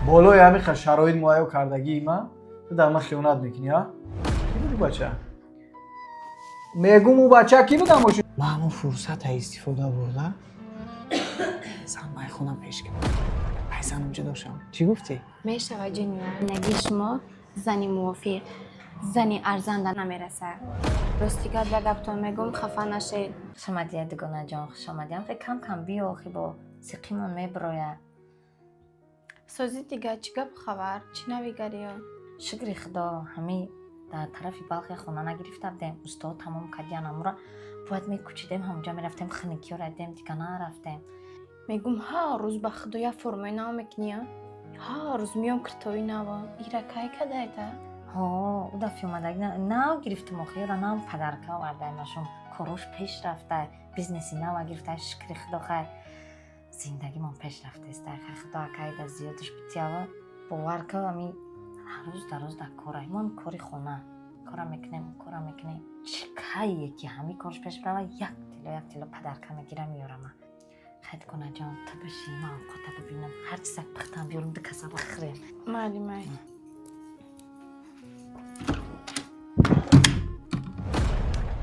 Болои ҳамин шароит муҳайё кардагии ман, ту дар ман хиёнат мекунӣ, а? Кӣ буд ӯ бача? Мегум, ӯ бача кӣ буд мошин? Ман ҳамон фурсата истифода бурда, зан майхона пеш кардам. Ай занам ҷудо шавам. Чӣ гуфтӣ? Мешавад, ҷони ман. Зиндагии шумо зани мувофиқ, зани арзанда намерасад. Рости гап, як гаптон мегӯм, хафа нашед. Хуш омадӣ, дугонаҷон, хуш омадӣ. Ҳам кам кам биё, охи бо сиқимон мебирояд. Созӣ, дига чӣ гапу хабар, чӣ навигариё? Шукри Худо, ҳами дар тарафи Балх як хона нагирифта будем. Устод тамом кардиян, амура бояд мекӯчидем, ҳамонҷа мерафтем, хиникиёра дидем, дига нарафтем. Мегум, ҳар рӯз ба худо як формаи нав мекунӣ, ҳар рӯз миём, киртои нава ира кай кадайта? Ҳо, ӯ дафъи омадаги нав гирифтем, охи ёра нав подарка овардаемашон. Корош пеш рафта, бизнеси нава гирифта, шукри Худо. Хай, зиндагимон пеш рафтаеста. Хай, Худо акайда зиёдаш битиява. Бовар ка, ами ҳар рӯз дар рӯз дар кора мо, кори хона кора мекунем, кора мекунем. Чӣ кайе ки ҳами корш пеш рава, як тилло, як тилло подарка мегирам, меёрама. Хай, дугонаҷон, ту биши, ман овқота бибинам, ҳар чизак пухтам, биёрам, ду каса бихӯрем. Майли, майли.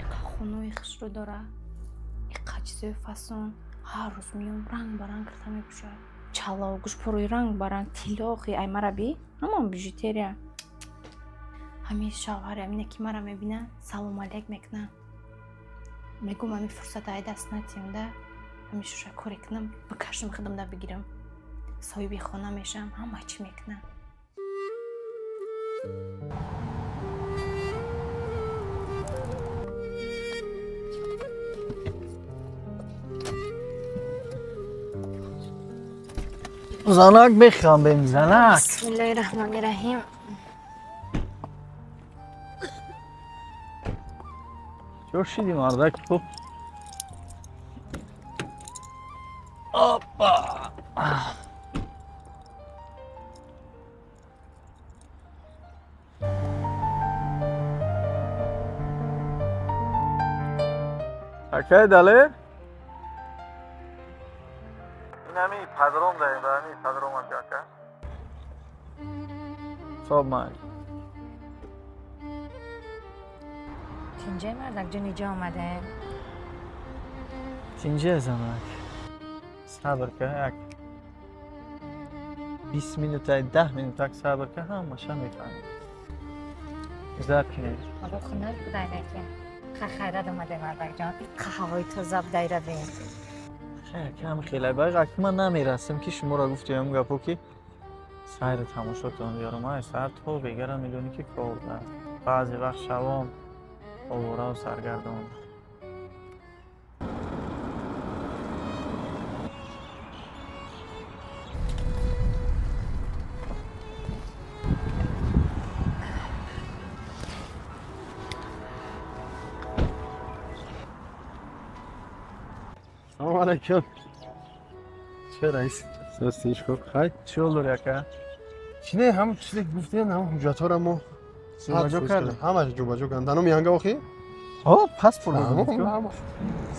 Иқа хонаи хушрӯ дора, иқа чизои фасон. Ҳар рӯз миём, ранг ба ранг кирта мепӯшад, чаллаву гӯшпорои ранг ба ранг, тилло. Охи ай мара би, ҳамон бижутерия. Ҳамин шавҳари амине ки мара мебина, салом алейк мекуна. Мегум, ҳамин фурсата ай даст натиҳам да, ҳамин шуша коре кунам, бикашам, худам да бигирам, соҳиби хона мешавам, ҳама чӣ мекунам. Занак, механдем, занак. Бисмиллоҳи раҳмони раҳим. Чо шиди, мардак, ту? Опа! Акай Далер? Инами падром даем, ами падром, ака. Соб май. Тинҷай, мардакҷон, иҷо омадаем? Тинҷе, занак. Сабр ка, як 20 минута, 10 минутак сабр ка, ҳамаша мефаҳмӣ. Ждать кинед. Ҳаво хунук будайнаки. Хайрат омаде, мардакҷон, иқа ҳавои тоза будайрадем. Хайр, кам хеле байқ, ак ман намерасам ки шуморо гуфтем гапо ки сайри тамошотон биёрам. Ай сар то бегара медонӣ ки кор да. Баъзе вақт шавом овораву саргардон. Салом алейкум. Чӣ, раис? Состинч хуб, хай? Чӣ ҳол дорӣ, ака? Чӣ не, ҳам чизе ки гуфтем, ҳам ҳуҷҷатҳоро мо Ҷобаҷо кардем. Ҳамаш ҷобаҷо кардем. Дар номи янга охи? Ҳо, паспорт додем.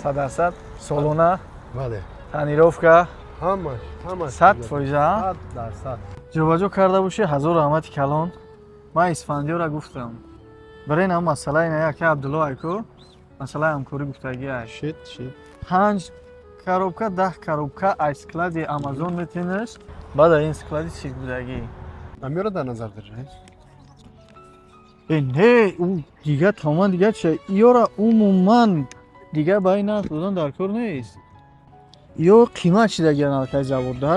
100% солона? Бале. Тонировка? Ҳамаш, ҳамаш. 100%, а? 100%. Ҷобаҷо карда бошӣ, ҳазор раҳмати калон. Ман Исфандиёра гуфтам. Барои ин масъала ина яке Абдулло айку, масъалаи ҳамкорӣ гуфтагӣ ай. Шид, шид. Панҷ коробка, 10 коробка ай склади Амазон метенеш, баъд ай ин склади сик будагӣ. Амиёро дар назар дорӣ, раис? Э, не, ӯ дига тамоман дига чия. Иёра умуман дига ба ин нарх додан дар кор нест. Ё қимат шидагиан алкай завод да?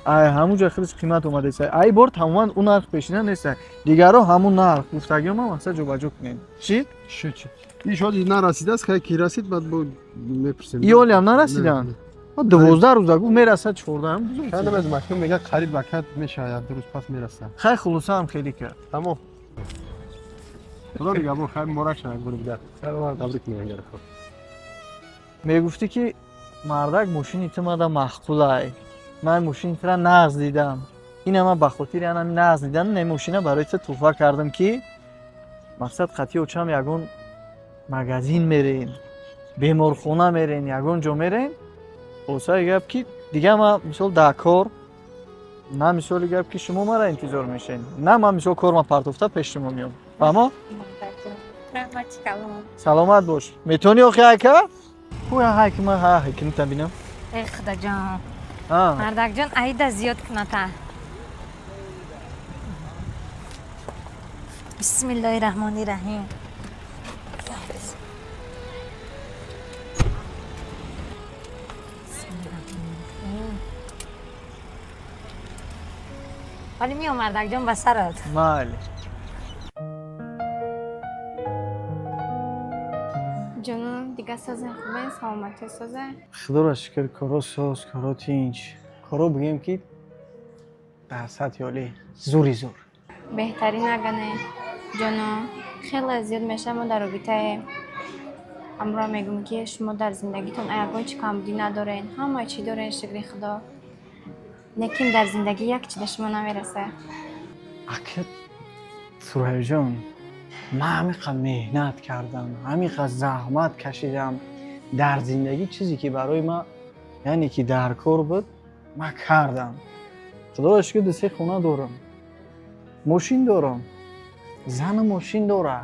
Ай ҳамун ҷо хеле қимат омадааст. Ай бор тамоман ӯ нарх пешина нест. Дигаро ҳамун нарх гуфтагиё ман мақсад ҷобаҷо кунем. Чӣ? Шид, шид. Ин шояд нарасидааст, хай ки расид, баъд бо мепурсем. Иёлиам нарасиданд? 12 рӯза гуфт мерасад, 14. Хай, намедонам, акнун мегӯяд қариб ба кат мешавад, як ду рӯз пас мерасад. Хай, хулоса ҳам хеле кард. Тамом. Худо нигаҳбон, хай, муборак шавад гули дигар. Саломат. Табрик мегӯям, гара хуб. Мегуфтӣ ки мардак, мошини ту мада маъқулай. Ман мошини тура нағз дидам. Ина ман ба хотири анами нағз дидан ин мошина барои ту тӯҳфа кардам ки мақсад қатъи очам ягон магазин мерем, беморхона мерем, ягон ҷо мерем. Хулосаи гап ки дига ман мисол дар кор На мисоли гап ки шумо мара интизор мешавед, на ман мисол корма партофта пеш шумо меом. Фаҳмо? Раҳмати калон. Саломат бош. Метавонӣ охи ака? Ҳуя ҳай ки ман ҳай кинита бинам. Эй Худоҷон. А. Мардакҷон, аида зиёд куната. Бисмиллоҳи раҳмони раҳим. Вале меом, мардакҷон, ба сарат. Майли. Ҷонон, дига созен, хубен, саломатӣ созе? Худоро шукр, коро соз, коро тинч. Коро бигем ки дар сатҳи олӣ, зури зур. Беҳтарин агане. Ҷонон, хеле зиёд мешавад мо дар робитаем. Амро мегӯм ки шумо дар зиндагитон ягон чӣ камбудӣ надорен, ҳама чӣ дорен, шукри Худо. Лекин дар зиндагӣ як чӣ да шумо намерасад. Ака Сурайёҷон, ман ҳамиқа меҳнат кардам, ҳамиқа заҳмат кашидам. Дар зиндагӣ чизе ки барои ман, яъне ки дар кор буд, ман кардам. Худоро шукр, ду се хона дорам, мошин дорам, зану мошин дора.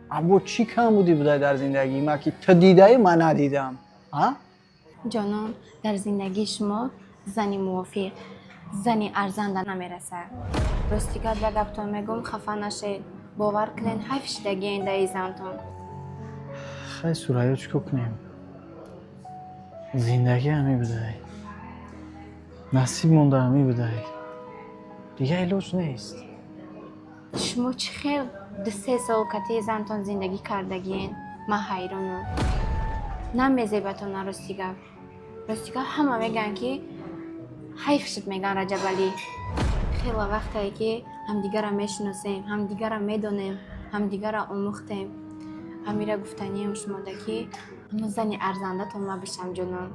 Або чӣ камбудӣ будай дар зиндагии ман, ки ту дидаӣ, ман надидам, а? Ҷонон, дар зиндагии шумо зани мувофиқ, зани арзанда намерасад. Рости гап, ба гаптон мегӯм, хафа нашед. Бовар кунед, ҳайф шидагиен даи зантон. Хай Сурайё, чӣ кор кунем, зиндагӣ ҳамин будай, насиб монда ҳамин будай, дигар илоҷ нест. Шумо чӣ хел 2-3 сол катии зантон зиндагӣ кардагиен, ман ҳайронам. Намезебатона, рости гап. Рости гап, ҳама мегӯянд ки ҳайф шуд, мегӯянд Раҷабалӣ. Хеле вақтае ки ҳамдигарро мешиносем, ҳамдигарро медонем, ҳамдигарро омӯхтем. Ҳамира гуфтаниям шумода ки ҳамун зани арзандатон ма бишам, ҷонон.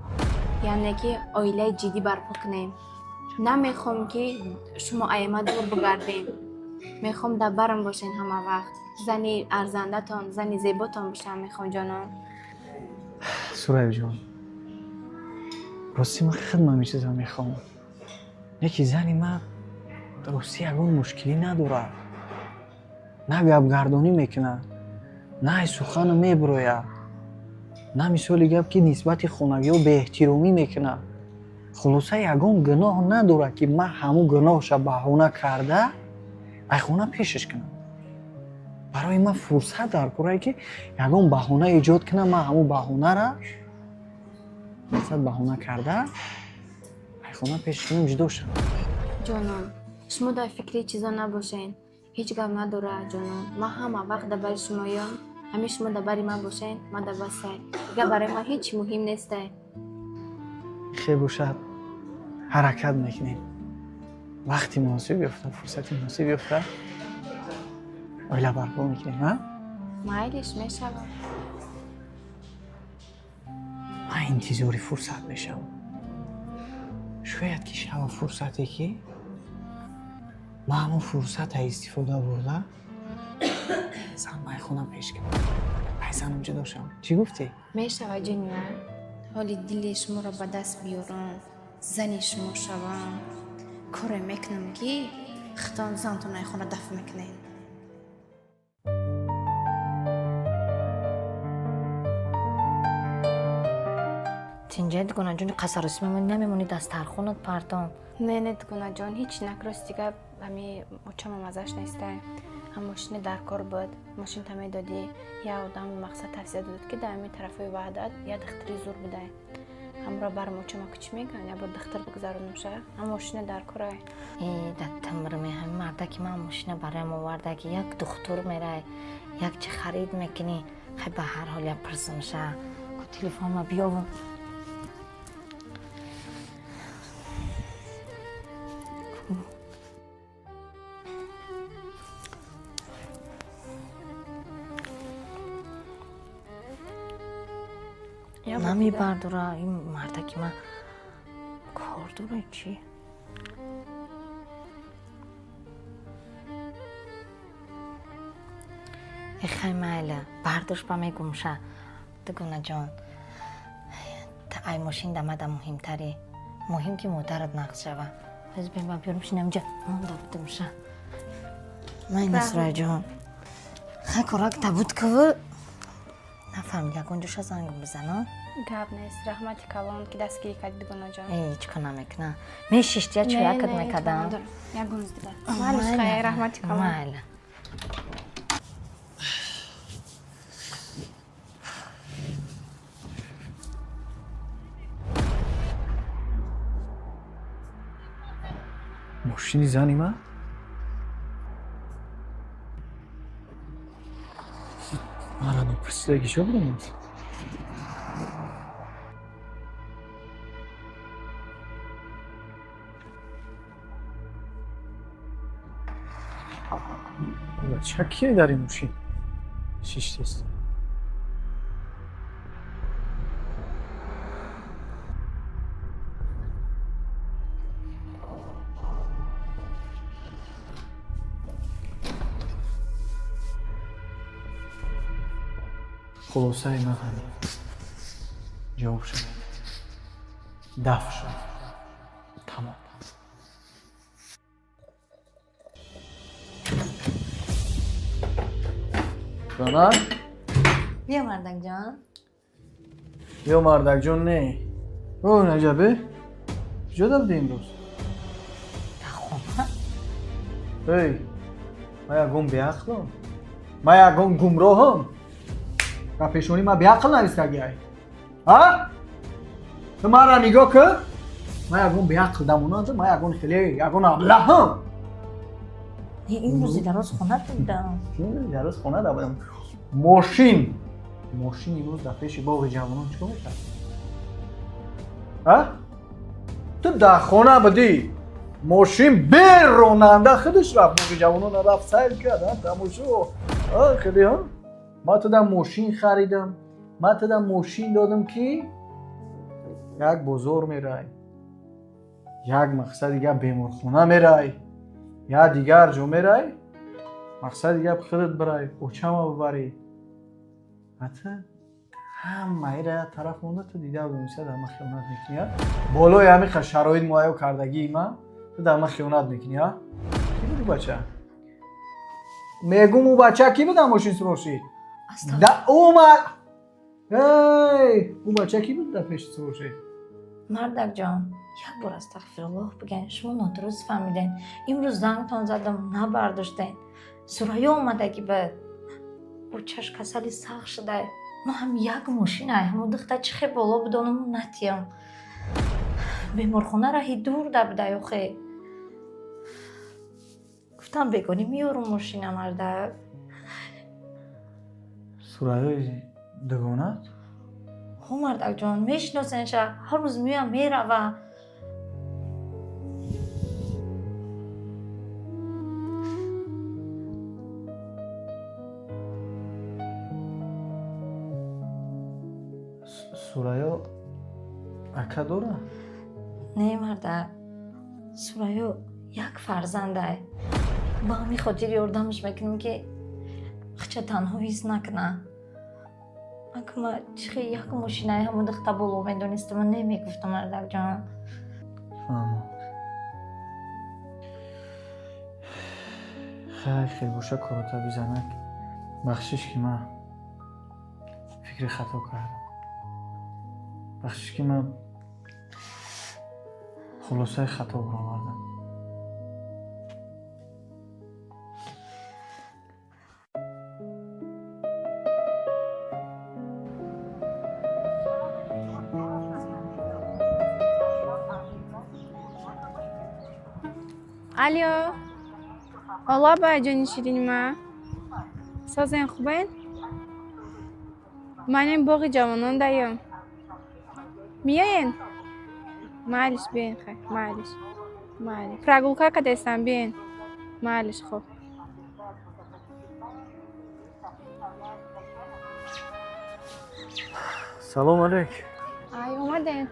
Яъне ки оилаи ҷиддӣ барпо кунем. Намехоҳам ки шумо айма дур бигардем. Мехоҳам дар барам бошен ҳама вақт. Зани арзандатон, зани зеботон бошам мехоҳам, ҷонон. Сурайёҷон, ростӣ ман хидмат ҳамин чиза мехоҳам, яке зани ман ростӣ ягон мушкилӣ надорад, на гапгардонӣ мекунад, на ай сухану мебирояд, на мисоли гап ки нисбати хонагиҳо беэҳтиромӣ мекунад. Хулоса, ягон гуноҳ надорад, ки ман ҳамун гуноҳша баҳона карда ай хона пешаш кунам. Барои ман фурсат дар корае ки ягон баҳона эҷод кунам, ман ҳамун баҳонара фурсат баҳона карда ай хона пешаш кунам, ҷудо шавам. Ҷонон, шумо дар фикри чизо набошен. Ҳеҷ гап надорад, ҷонон. Ман ҳама вақт дар бари шумоём. Ҳамин шумо дар бари ман бошен, ман дар басай. Дигар барои ман ҳеҷ чӣ муҳим нестай. Хел бошад, ҳаракат мекунем, вақти муносиб ёфта, фурсати муносиб ёфта, оила барпо мекунем, а? Майлиш, мешавад. Ман интизори фурсат мешавам. Шояд ки шава фурсате ки ман ҳамон фурсата истифода бурда зан ба хона пеш кунам, ай занам ҷудо шавам. Чӣ гуфтӣ? Мешавад, ҷони ман. Ҳоли дили шуморо ба даст биёрам, зани шумо шавам, коре мекунам ки худтон зантон ай хона дафн мекунед. Тинҷай, дугонаҷони, қасаросӣ мемонӣ, намемонӣ, дастархонат партон. Не, не, дугонаҷон, ҳеҷ нак. Рости гап, ҳами очама маззаш нестай. Ҳам мошини дар кор буд, мошинта медодӣ. Як одам мақсад тавсия додад, ки дар ҳамин тарафҳои Ваҳдат як духтари зур будай. Ҳамро барам очама ки чӣ мегӯянд, як бор духтар бигзаронамша. Ҳам мошина дар корай. Э, да тимрме, ҳамин мардаки ман мошина бароям оварда, ки як духтур мерай, як чи харид мекунӣ. Хай, ба ҳар ҳол як пурсимша. Ку телефонма биёвам. Як бор Намебардора ин мардаки ман, кор дора чӣ? Эхай, майла, бардошт ба мегумша. Дугонаҷон, ай мошин дамада муҳимтарӣ, муҳим ки модарат нағз шава. Боз бема биёрам шинам инҷа монда будамша. Майна, Сурайҷон. Хай, корак табут куву. Нафаҳмид, ягон ҷоша занг бизанам. Гап нест, раҳмати калон, ки дастгирӣ кардӣ, дугонаҷон. Ҳеҷ кор намекуна. Мешишти, я чоякат мекардам. Ягон рӯз дигар. Малиш, хай, раҳмати калон. Майла. Мошини зани ман? Мара нопурсидаги чо будам? Бача кие дар ин мошин шиштест? Хулосаи ман ҳамин. Ҷавоб шавад. Даф шавад. Тамом. Занак? Биё, мардакҷон. Ё, мардакҷон, не. О, Наҷабе? Куҷо будӣ имрӯз? Дар хона. Эй, ман ягон беақлам? Ман ягон гумроҳам? Дар пешонӣ ман беақл навистагиай? А? Ту маро нигоҳ кун. Ман ягон беақл дамонандам, ман ягон хеле ягон аблаҳам. Не, имрӯзи дароз хона будам. Дароз хона будам. Мошин. Мошин имрӯз дар пеши боғи ҷавонон чикор мекард? А? Ту дар хона будӣ. Мошин беронанда худаш рафт боғи ҷавонон, рафт сайр кард, тамошо. Хеле, ҳа? Ман ту дар мошин харидам. Ман ту дар мошин додам, ки як бозор мерай. Як мақсади гап беморхона мерай. Я дигар ҷо мерай. Мақсади гап худат бирай, очама бибарӣ. А ту ҳамаира як тараф монда, ту дида дониста дар ман хиёнат мекунӣ, а? Болои ҳамин шароит муҳайё кардагии ман, ту дар ман хиёнат мекунӣ, а? Кӣ буд ӯ бача? Мегум, ӯ бача кӣ буд, мошин сурошид? Да ӯ эй, ӯ бача кӣ буд дар пеши сурошид? Мардакҷон, як бор астағфируллоҳ бигӯен, шумо нодуруст фаҳмиден. Имрӯз зангтон задам, набардоштен. Сурайё омадаги буд. Очаш касали сахт шудай. Ма ҳам як мошинай, ҳамо духта чӣ хел боло бидонаму натиям. Беморхона раҳи дур да будай охе. Гуфтам, бегонӣ меёрум мошина, мардак. Сурайёи дугонат? Ҳо, мардакҷон, мешиносенша, ҳар рӯз меоям, мерава. Сурайё ака дора? Не, мардак, Сурайё як фарзандай. Ба ҳамин хотир ёрдамаш мекунем, ки хича танҳо ҳис накуна. Акма чихе як мошинаи ҳамон духта боло медонистам, намегуфтам, мардакҷон. Фаҳмам. Хай, хел боша, корота бизанак. Бахшиш, ки ман фикри хато кардам. Бахшиш, ки ман хулосаи хато баровардам. Алё, олаба, ҷони ширини ма, созен, хубен? Манем боғи ҷавонон даём, миёен? Майлиш, биен. Хай, майлиш, майли, прогулка кадестам, биен. Майлиш, хуб. Салом алейк. Ай, омадем.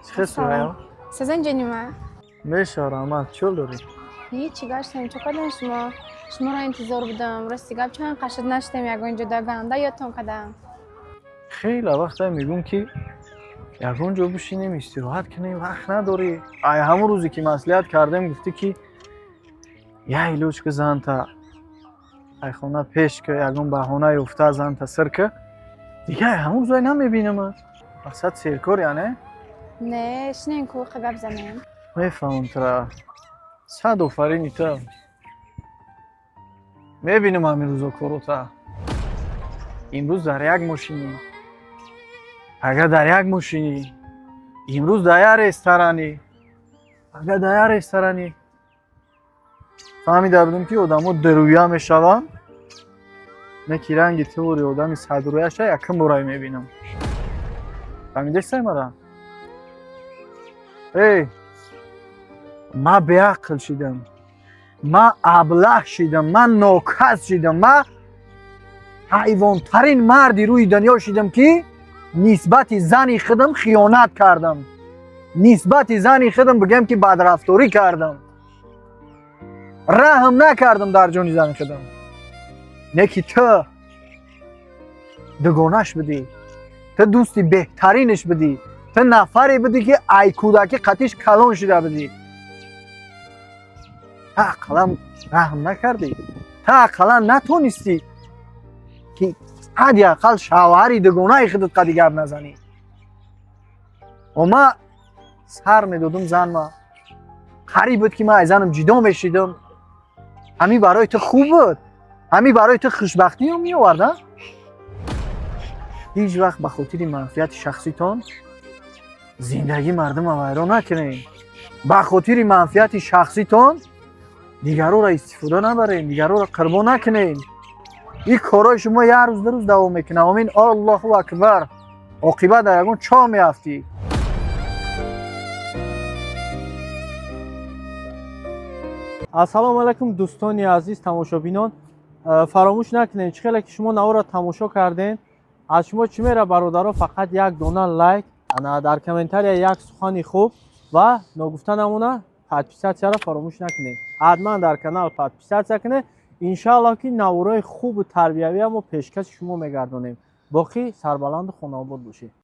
Чӣ хел, Сурайё? Созен, ҷони ма? Меша, раҳмат. Чӣ ҳол дорӣ? Ҳечи, гаштем. Чо кардем шумо? Шуморо интизор будам. Рости гап, чанд қашад нашидем ягон ҷо, даганда ёдтон кардам. Хеле вақте мегӯм, ки Ягон ҷо бишинем, истироҳат кунем, вақт надорӣ. Ай ҳамон рӯзе ки маслиҳат кардем, гуфтӣ ки я илоҷ ки занта ай хона пеш ка, ягон баҳона ёфта занта сир ка. Дига ай ҳамон рӯзай намебинамат. Мақсад серкор яъне? Не, шинем ку, гап занем. Мефаҳмам тура. Сад офарини ту. Мебинам ҳамин рӯзо корота. Имрӯз дар як мошинӣ, агар дар як мошинӣ, имрӯз дар як ресторанӣ, агар дар як ресторанӣ. Фаҳмида будем, ки одамо дурӯя мешаванд, не ки ранги тувори одами садрӯяша якум борай мебинам. Фаҳмидестай мара? Эй, ман беақл шидам, ман аблаҳ шидам, ман нокас шидам, ман ҳайвонтарин марди рӯи дунё шидам, ки нисбати зани худам хиёнат кардам, нисбати зани худам бигӯям ки бадрафторӣ кардам, раҳм накардам дар ҷони зани худам. Не ки ту дугонаш будӣ, ту дӯсти беҳтаринаш будӣ, ту нафаре будӣ, ки ай кӯдакӣ қатиш калон шуда будӣ. Та ақаллан раҳм накардӣ, та ақаллан натонистӣ ки ҳадди ақал шавҳари дугонаи худат қади гап назанӣ. Ма сар медодум, занма қариб буд, ки ман аз занам ҷудо мешидам. Ҳамин барои ту хуб буд, ҳамин барои ту хушбахтиё меовард? А ҳеҷ вақт ба хотири манфиати шахситон зиндагии мардума вайрон накунед, ба хотири манфиати шахситон дигарора истифода набаред, дигарора қурбон накунед. Ин корҳои шумо як рӯз, 2 рӯз давом мекунад. Омин, Аллоҳу акбар, оқибат дар ягон чоҳ меафтӣ. Ассалому алайкум, дӯстони азиз, тамошобинон. Фаромӯш накунед, чӣ хеле ки шумо наворро тамошо кардем, аз шумо чӣ мера, бародаро? Фақат як дона лайк, ана дар комментария як сухани хуб ва ногуфта намона, подписаться ро фаромӯш накунед. Ҳатман дар канал подписаться кунед. Иншааллоҳ, ки наворои хубу тарбиявия мо пешкаши шумо мегардонем. Боқӣ сарбаланду хонаобод бошед.